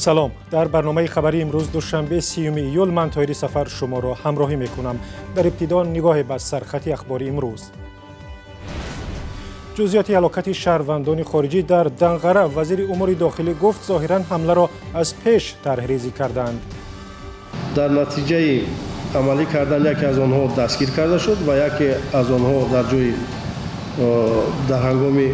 Салом. Дар барномаи хабарии имрӯз, душанбе, 30 июл, ман, Тоҳири Сафар, шуморо ҳамроҳӣ мекунам. Дар ибтидо нигоҳе ба сархати ахбори имрӯз. Ҷузъиёти ҳалокати шаҳрвандони хориҷӣ дар Данғара. Вазири умури дохилӣ гуфт, зоҳиран ҳамларо аз пеш тарҳрезӣ кардаанд. Дар натиҷаи амалӣ кардан яке аз онҳо дастгир карда шуд ва яке аз онҳо дар ҷои дар ҳангоми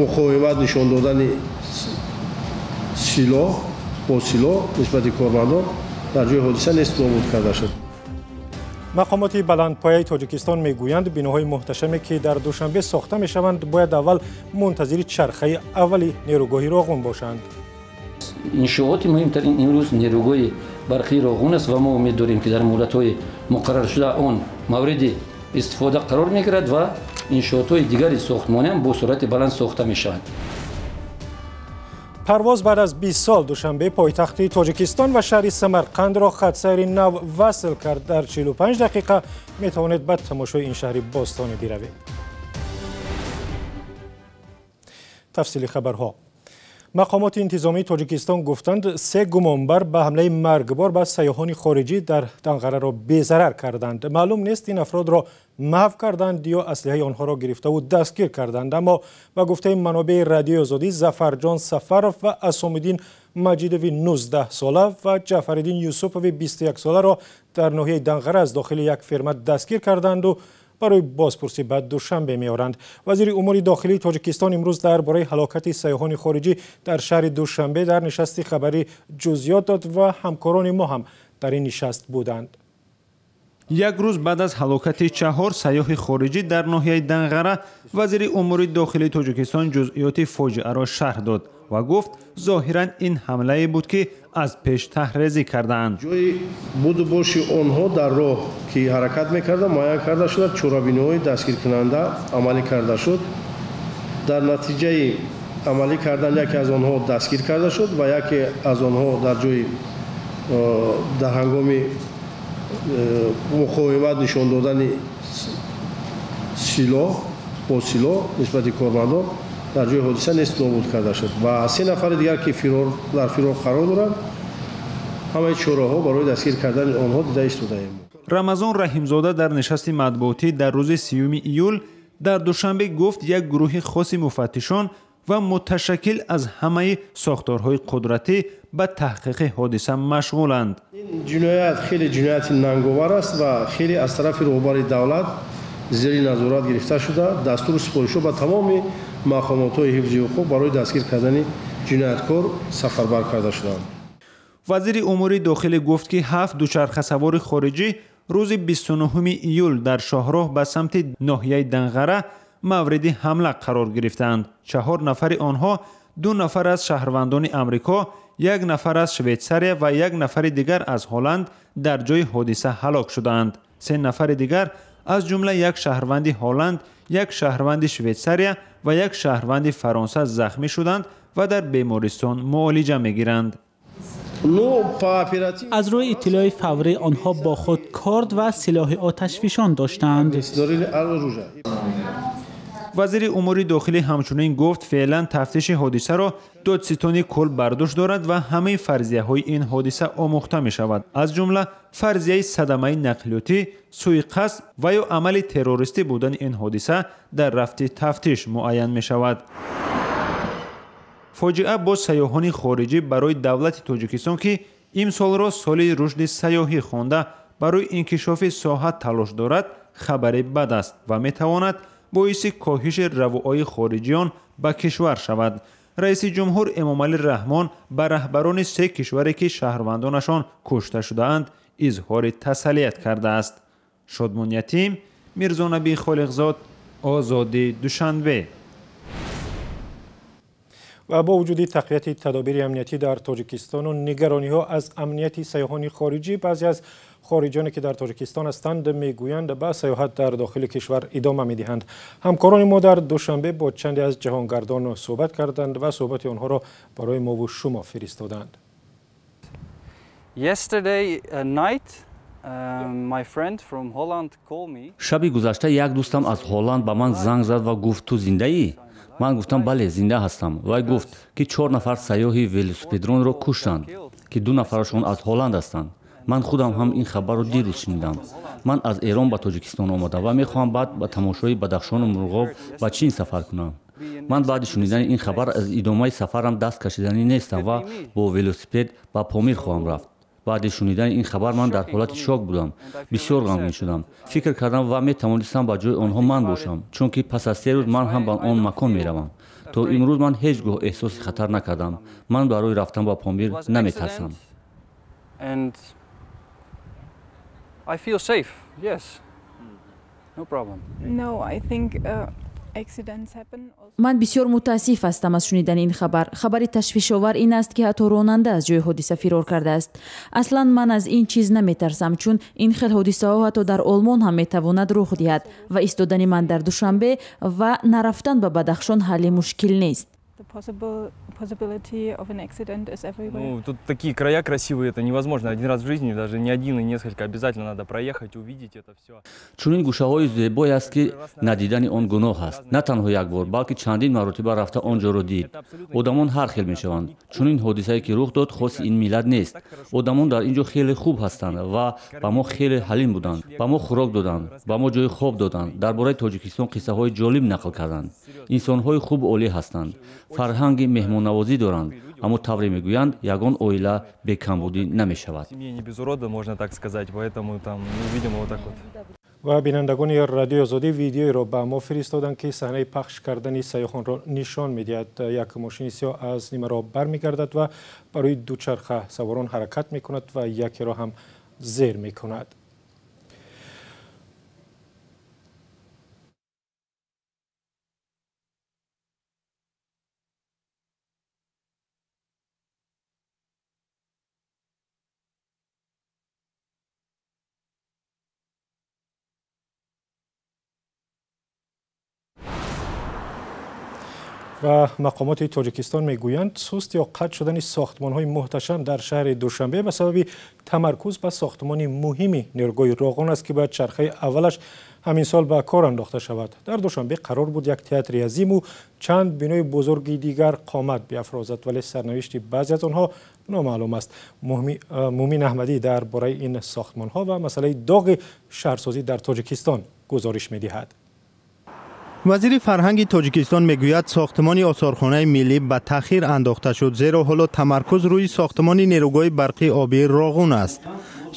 муқовимат нишон додани силоҳ бо силоҳ нисбати кормандон дар ҷои ҳодиса нест нобуд карда шуд. Мақомоти баландпояи Тоҷикистон мегӯянд, биноҳои муҳташаме, ки дар Душанбе сохта мешаванд, бояд аввал мунтазири чархаи аввали нерӯгоҳи Роғун бошанд. Иншооти муҳимтарин имрӯз нерӯгоҳи барқии Роғун аст ва мо умед дорем, ки дар муҳлатҳои муқарраршуда он мавриди истифода қарор мегирад ва иншоотҳои дигари сохтмониам бо суръати баланд сохта мешаванд. Парвоз баъд аз 20 сол. Душанбе, пойтахти Тоҷикистон, ва шаҳри Самарқандро хатсайри нав васл кард. Дар 45 дақиқа метавонед ба тамошои ин шаҳри бостонӣ биравед. Тафсили хабарҳо. Мақомоти интизомии Тоҷикистон гуфтанд, се гумонбар ба ҳамлаи маргбор ба сайёҳони хориҷӣ дар Данғараро безарар карданд. Маълум нест, ин афродро маҳв карданд ё аслиҳаи онҳоро гирифтаву дастгир карданд. Аммо ба гуфтаи манобеи Радиои Озодӣ, Зафарҷон Сафаров ва Асомиддин Маҷидови 19 сола ва Ҷаъфариддин Юсупови 21 соларо дар ноҳияи Данғара аз дохили як фирма дастгир карданду барои бозпурсӣ ба Душанбе меоранд. Вазири умури дохилии Тоҷикистон имрӯз дар бораи ҳалокати сайёҳони хориҷӣ дар шаҳри Душанбе дар нишасти хабарӣ ҷузъиёт дод ва ҳамкорони мо ҳам дар ин нишаст буданд. Як рӯз баъд аз ҳалокати чаҳор сайёҳи хориҷӣ дар ноҳияи Данғара, вазири умури дохилии Тоҷикистон ҷузъиёти фоҷиаро шарҳ дод ва гуфт, зоҳиран ин ҳамлае буд, ки аз пеш таҳрезӣ кардаанд. Ҷои буду боши онҳо дар роҳ, ки ҳаракат мекарда, муайян карда шуда, чорабиниҳои дастгиркунанда амалӣ карда шуд. Дар натиҷаи амалӣ кардан яке аз онҳо дастгир карда шуд ва яке аз онҳо дар ҷои дар ҳангоми муқовимат нишон додани силоҳ бо силоҳ нисбати кормандон дар ҷои ҳодиса нест нобуд карда шуд ва се нафари дигар, ки дар фирор қарор доранд, ҳамаи чораҳо барои дастгир кардани онҳо дида истодаем. Рамазон Раҳимзода дар нишасти матбуотӣ дар рӯзи 30 июл дар Душанбе гуфт, як гурӯҳи хоси муфаттишон ва муташаккил аз ҳамаи сохторҳои қудратӣ ба таҳқиқи ҳодиса машғуланд. Ин ҷиноят хеле ҷинояти нанговар аст ва хеле аз тарафи роҳбари давлат зери назорат гирифта шуда, дастуру супоришҳо ба тамоми мақомотҳои ҳифзи ҳуқуқ барои дастгир кардани ҷинояткор сафарбар карда шуданд. Вазири умури дохилӣ гуфт, ки ҳафт дучархасавори хориҷӣ рӯзи 29 июл дар шоҳроҳ ба самти ноҳияи Данғара мавриди ҳамла қарор гирифтаанд. Чаҳор нафари онҳо, ду нафар аз шаҳрвандони Амрико, як нафар аз Швейтсария ва як нафари дигар аз Ҳолланд, дар ҷои ҳодиса ҳалок шудаанд. Се нафари дигар, аз ҷумла як шаҳрванди Ҳолланд, як шаҳрванди Швейтсария ва як шаҳрванди Фаронса, захмӣ шуданд ва дар бемористон муолиҷа мегиранд. Аз рӯи иттилои фаврӣ, онҳо бо худ корд ва силоҳи оташфишон доштанд. Вазири умури дохилӣ ҳамчунин гуфт, феълан тафтиши ҳодисаро додситони кул бар дӯш дорад ва ҳамаи фарзияҳои ин ҳодиса омӯхта мешавад, аз ҷумла фарзияи садамаи нақлиётӣ, сӯиқасд ва ё амали террористӣ будани ин ҳодиса дар рафти тафтиш муайян мешавад. Фоҷиа бо сайёҳони хориҷӣ барои давлати Тоҷикистон, ки имсолро соли рушди сайёҳӣ хонда, барои инкишофи соҳа талош дорад, хабари бад аст ва метавонад боиси коҳиши равуои хориҷиён ба кишвар шавад. Раиси ҷумҳур Эмомалӣ Раҳмон ба раҳбарони се кишваре, ки шаҳрвандонашон кушта шудаанд, изҳори тасаллият кардааст. Шодмон Ятим, Мирзонабӣ Холиқзод, Озодӣ, Душанбе. Ва бо вуҷуди тақвияти тадобири амниятӣ дар Тоҷикистону нигарониҳо аз амнияти сайёҳони хориҷӣ, баъзе аз хориҷиёне, ки дар Тоҷикистон ҳастанд, мегӯянд, ба сайёҳат дар дохили кишвар идома медиҳанд. Ҳамкорони мо дар Душанбе бо чанде аз ҷаҳонгардон суҳбат карданд ва суҳбати онҳоро барои мову шумо фиристоданд. Yesterday night. Шаби гузашта як дӯстам аз Ҳолланд ба ман занг зад ва гуфт: «Ту зиндаӣ?» Ман гуфтам, бале, зинда ҳастам. Вай гуфт, ки 4 нафар сайёҳи велосипедронро куштанд, ки 2 нафарашон аз Ҳолланд ҳастанд. Ман худам ҳам ин хабарро дирӯз шунидам. Ман аз Эрон ба Тоҷикистон омадам ва мехоҳам баъд ба тамошои Бадахшону Мурғоб ба Чин сафар кунам. Ман баъди шунидани ин хабар аз идомаи сафарам даст кашиданӣ нестам ва бо велосипед ба Помир хоҳам рафт. Баъди шунидани ин хабар ман дар ҳолати шок будам, бисёр ғамгин шудам. Фикр кардам ва метавонистам ба ҷои онҳо ман бошам, чунки пас аз 3 рӯз ман ҳам ба он макон меравам. То имрӯз ман ҳеҷ гоҳ эҳсоси хатар накардам. Ман барои рафтан ба Помир наметарсам. I feel safe, yes. No problem. No, I think accidents happen. Ман бисёр мутаассиф ҳастам аз шунидани ин хабар. Хабари ташвишовар ин аст, ки ҳатто ронанда аз ҷои ҳодиса фирор кардааст. Аслан ман аз ин чиз наметарсам, чун ин хел ҳодисаҳо ҳатто дар Олмон ҳам метавонад рух диҳад ва истодани ман дар Душанбе ва нарафтан ба Бадахшон ҳалли мушкил нест. Possibility of an accident is everywhere. Ну, тут такие края красивые, это невозможно. Один раз в жизни, даже не один и несколько, обязательно надо проехать, увидеть это все. Чунин гӯшаҳои зебое аст, ки надидани он гуноҳ аст. На танҳо як бор, балки чандин маротиба рафта он ҷоро дид. Одамон ҳар хел мешаванд. Чунин ҳодисае, ки рух дод, хоси ин миллат нест. Одамон дар ин ҷо хеле хуб ҳастанд ва ба мо хеле ҳалим буданд. Ба мо хӯрок доданд, ба мо ҷои хоб доданд. Дар бораи Тоҷикистон қиссаҳои ҷолиб нақл карданд. Инсонҳои хубу олӣ ҳастанд. Фарҳанги меҳмоннавозӣ доранд, аммо тавре мегӯянд, ягон оила бекамбудӣ намешавад. Ва бинандагони Радиои Озодӣ видеоеро ба мо фиристоданд, ки саҳнаи пахш кардани сайёҳонро нишон медиҳад. Як мошини сиёҳ аз нимароҳ бармегардад ва барои дучарха саворон ҳаракат мекунад ва якеро ҳам зер мекунад. Ва мақомоти Тоҷикистон мегӯянд, суст ё қатъ шудани сохтмонҳои муҳташам дар шаҳри Душанбе ба сабаби тамаркуз ба сохтмони муҳими нерӯгоҳи Роғун аст, ки бояд чархаи аввалаш ҳамин сол ба кор андохта шавад. Дар Душанбе қарор буд як театри азиму чанд бинои бузурги дигар қомат биафрозад, вале сарнавишти баъзе аз онҳо номаълум аст. Мумин Аҳмадӣ дар бораи ин сохтмонҳо ва масъалаи доғи шаҳрсозӣ дар Тоҷикистон гузориш медиҳад. Вазири фарҳанги Тоҷикистон мегӯяд, сохтмони осорхонаи миллӣ ба таъхир андохта шуд, зеро ҳоло тамаркуз рӯи сохтмони нерӯгоҳи барқи обии Роғун аст.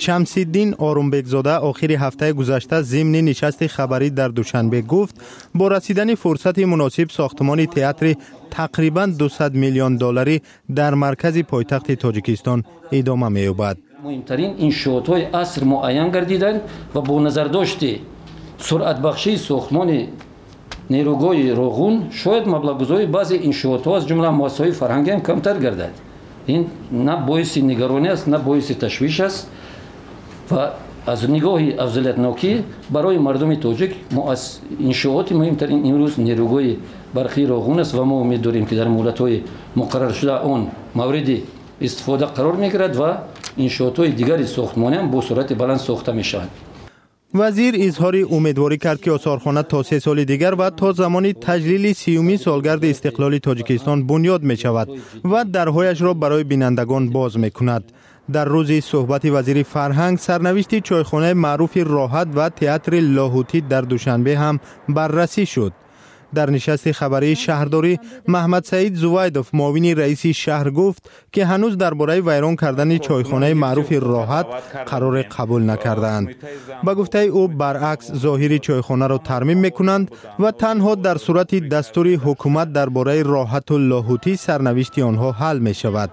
Шамсиддин Орумбекзода охири ҳафтаи гузашта зимни нишасти хабарӣ дар Душанбе гуфт, бо расидани фурсати муносиб сохтмони театри тақрибан 200 миллион долларӣ дар маркази пойтахти Тоҷикистон идома меёбад. Муҳимтарин иншоотҳои аср муайян гардиданд ва бо назардошти суръатбахшии сохтмони нерӯгоҳи Роғун шояд маблағгузории баъзе иншоотҳо аз ҷумла муассисаҳои фарҳангӣ ҳам камтар гардад. Ин на боиси нигаронӣ аст, на боиси ташвиш аст ва аз нигоҳи афзалиятнокӣ барои мардуми тоҷик иншооти муҳимтарин имрӯз нерӯгоҳи барқии Роғун аст ва мо умед дорем, ки дар муҳлатҳои муқарраршуда он мавриди истифода қарор мегирад ва иншоотҳои дигари сохтмонӣ ҳам бо суръати баланд сохта мешаванд. Вазир изҳори умедворӣ кард, ки осорхона то 3 соли дигар ва то замони таҷлили 30-умин солгарди истиқлоли Тоҷикистон бунёд мешавад ва дарҳояшро барои бинандагон боз мекунад. Дар рӯзи суҳбати вазири фарҳанг сарнавишти чойхонаи маъруфи Роҳат ва театри Лоҳутӣ дар Душанбе ҳам баррасӣ шуд. Дар нишасти хабарии шаҳрдорӣ Маҳмадсаид Зувайдов, муовини раиси шаҳр, гуфт, ки ҳанӯз дар бораи вайрон кардани чойхонаи маъруфи Роҳат қароре қабул накардаанд. Ба гуфтаи ӯ, баръакс, зоҳири чойхонаро тармим мекунанд ва танҳо дар сурати дастури ҳукумат дар бораи Роҳату Лоҳутӣ сарнавишти онҳо ҳал мешавад.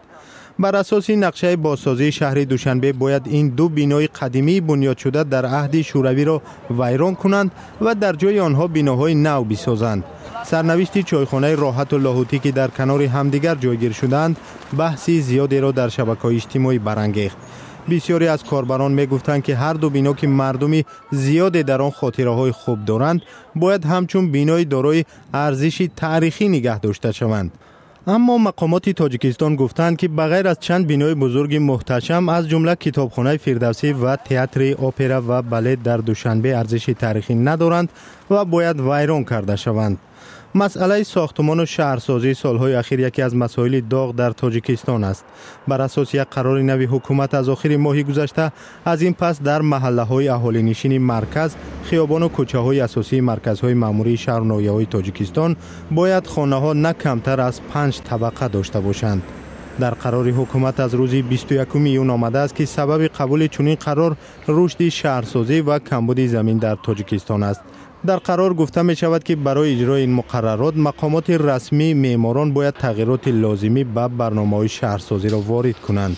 Бар асоси нақшаи бозсозии шаҳри Душанбе бояд ин ду бинои қадимии бунёдшуда дар аҳди шӯравиро вайрон кунанд ва дар ҷои онҳо биноҳои нав бисозанд. Сарнавишти чойхонаи Роҳату Лоҳутӣ, ки дар канори ҳамдигар ҷойгир шудаанд, баҳси зиёдеро дар шабакаҳои иҷтимоӣ барангехт. Бисёре аз корбарон мегуфтанд, ки ҳар ду бино, ки мардуми зиёде дар он хотираҳои хуб доранд, бояд ҳамчун бинои дорои арзиши таърихӣ нигаҳ дошта шаванд. Аммо мақомоти Тоҷикистон гуфтанд, ки ба ғайр аз чанд бинои бузурги муҳташам, аз ҷумла китобхонаи Фирдавсӣ ва театри опера ва балет дар Душанбе арзиши таърихӣ надоранд ва бояд вайрон карда шаванд. Масъалаи сохтмону шаҳрсозӣ солҳои ахир яке аз масоили доғ дар Тоҷикистон аст. Бар асоси як қарори нави ҳукумат аз охири моҳи гузашта, аз ин пас дар маҳаллаҳои аҳолинишини марказ, хиёбону кӯчаҳои асосии марказҳои маъмурии шаҳру ноҳияҳои Тоҷикистон бояд хонаҳо на камтар аз 5 табақа дошта бошанд. Дар қарори ҳукумат аз рӯзи 21 июн омадааст, ки сабаби қабули чунин қарор рушди шаҳрсозӣ ва камбуди замин дар Тоҷикистон аст. Дар қарор гуфта мешавад, ки барои иҷрои ин муқаррарот мақомоти расмӣ меъморон бояд тағйироти лозимӣ ба барномаҳои шаҳрсозиро ворид кунанд.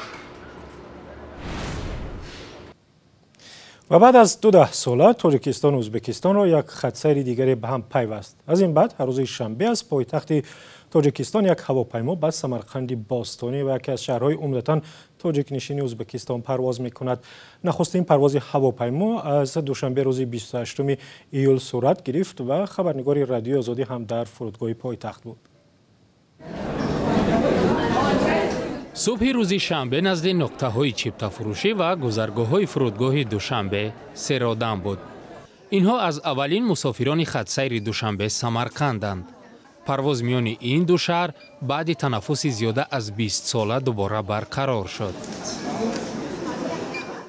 Ва баъд аз 12 сола Тоҷикистону Ӯзбекистонро як хатсайри дигаре ба ҳам пайваст. Аз ин баъд ҳар рӯзи шанбе аз пойтахти Тоҷикистон як ҳавопаймо ба Самарқанди бостонӣ ва яке аз шаҳрҳои умдатан тоҷикнишини Ӯзбекистон парвоз мекунад. Нахустин парвози ҳавопаймо аз Душанбе рӯзи 28 июл сурат гирифт ва хабарнигори Радиои Озодӣ ҳам дар фурудгоҳи пойтахт буд. Субҳи рӯзи шанбе назди нуқтаҳои чиптафурӯшӣ ва гузаргоҳҳои фурудгоҳи Душанбе серодам буд. Инҳо аз аввалин мусофирони хатсайри Душанбе Самарқанданд. Парвоз миёни ин ду шаҳр баъди танаффуси зиёда аз 20 сола дубора барқарор шуд.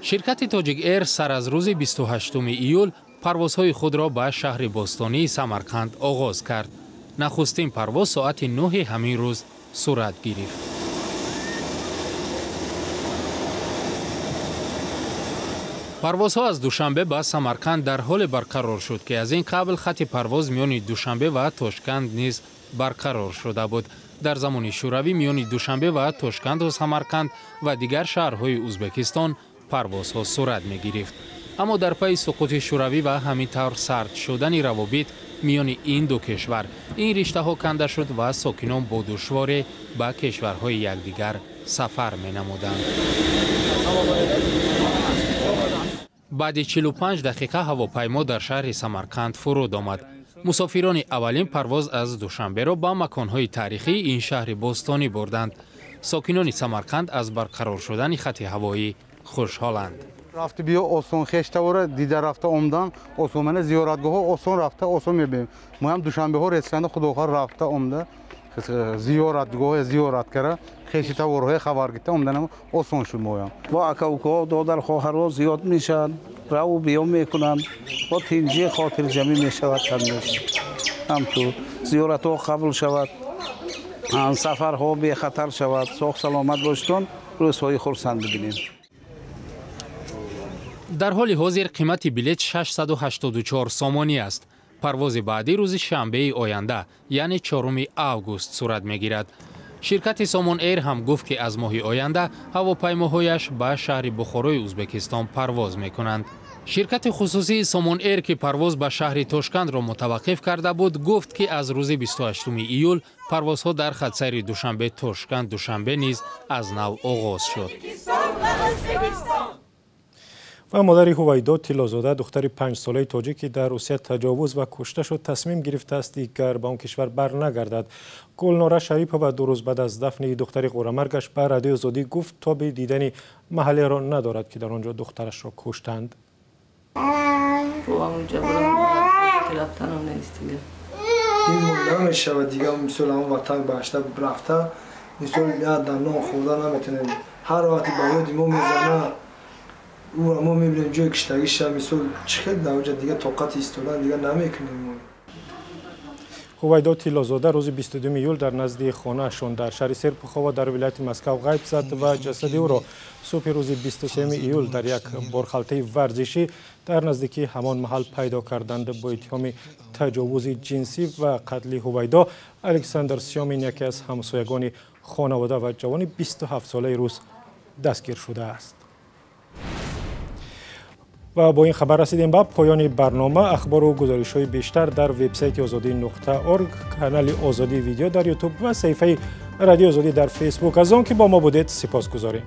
Ширкати Тоҷик Эйр сар аз рӯзи 28 июл парвозҳои худро ба шаҳри бостонии Самарқанд оғоз кард. Нахустин парвоз соати 9 ҳамин рӯз сурат гирифт. Парвозҳо аз Душанбе ба Самарқанд дар ҳоле барқарор шуд, ки аз ин қабл хатти парвоз миёни Душанбе ва Тошканд низ барқарор шуда буд. Дар замони Шӯравӣ миёни Душанбе ва Тошканду Самарқанд ва дигар шаҳрҳои Ӯзбекистон парвозҳо сурат мегирифт. Аммо дар пайи суқути Шӯравӣ ва ҳамин тавр сард шудани равобит миёни ин ду кишвар, ин риштаҳо канда шуд ва сокинон бо душворе ба кишварҳои якдигар сафар менамуданд. Баъди 45 дақиқа ҳавопаймо дар шаҳри Самарқанд фуруд омад. Мусофирони аввалин парвоз аз Душанберо ба маконҳои таърихии ин шаҳри бостонӣ бурданд. Сокинони Самарқанд аз барқарор шудани хатти ҳавоӣ хушҳоланд. Рафти биё осон, хештавора дида рафта омдан осон, мана зиёратгоҳҳо осон рафта осон мебинем. Мо ҳам Душанбеҳо ресанда худохоҳ рафта омда зиёратгоҳ зиёрат кара, хешитаворҳои хабар гирифта омданам осон шуд моям. Бо ака-укаҳо, додар хоҳарҳо зиёд мешаванд, раву биё мекунанд, бо тинҷӣ хотирҷамӣ мешавад. Ҳамту зиёратҳо қабул шавад, сафарҳо бехатар шавад, соғ саломат бошитон, рӯзҳои хурсанд бибинем. Дар ҳоли ҳозир қимати билет 684 сомонӣ аст. Парвози баъдӣ рӯзи шанбеи оянда, яъне 4 август сурат мегирад. Ширкати Сомон Эйр ҳам гуфт, ки аз моҳи оянда ҳавопаймоҳояш ба шаҳри Бухорои Ӯзбекистон парвоз мекунанд. Ширкати хусусии Сомон Эйр, ки парвоз ба шаҳри Тошкандро мутаваққиф карда буд, гуфт, ки аз рӯзи 28 июл парвозҳо дар хатсайри Душанбе Тошканд Душанбе низ аз нав оғоз шуд. Ва модари Ҳувайдо Тиллозода, духтари 5-солаи тоҷик, ки дар Русия таҷовуз ва кушта шуд, тасмим гирифтааст дигар ба он кишвар барнагардад. Гулнора Шарипова 2 рӯз баъд аз дафни духтари ғӯрамаргаш ба Радиои Озодӣ гуфт, тоби дидани маҳаллеро надорад, ки дар он ҷо духтарашро куштанд. Намешавад дигар, мисол ҳамон ватан баҳашта рафта, мисол нон хӯрда наметавонем. Ҳар вақти ба ёди мо мезанад, ӯро мо мебинем ҷои киштагиша, мисол чӣ хел дар онҷа дигар тоқати истодан дигар намекунем. Ҳувайдо Тиллозода рӯзи 22 июл дар назди хонаашон дар шаҳри Серпухова дар вилояти Москав ғайб зад ва ҷасади ӯро субҳи рӯзи 23 июл дар як борхалтаи варзишӣ дар наздикии ҳамон маҳал пайдо карданд. Бо иттиҳоми таҷовузи ҷинсӣ ва қатли Ҳувайдо Александр Сёмин, яке аз ҳамсоягони хонавода ва ҷавони 27-солаи рус, дастгир шудааст. Ва бо ин хабар расидем ба поёни барнома. Ахбору гузоришҳои бештар дар вебсайти озодӣ.орг, канали Озодӣ видео дар Ютуб ва саҳифаи Радиои Озодӣ дар Фейсбук. Аз он ки бо мо будед сипосгузорем.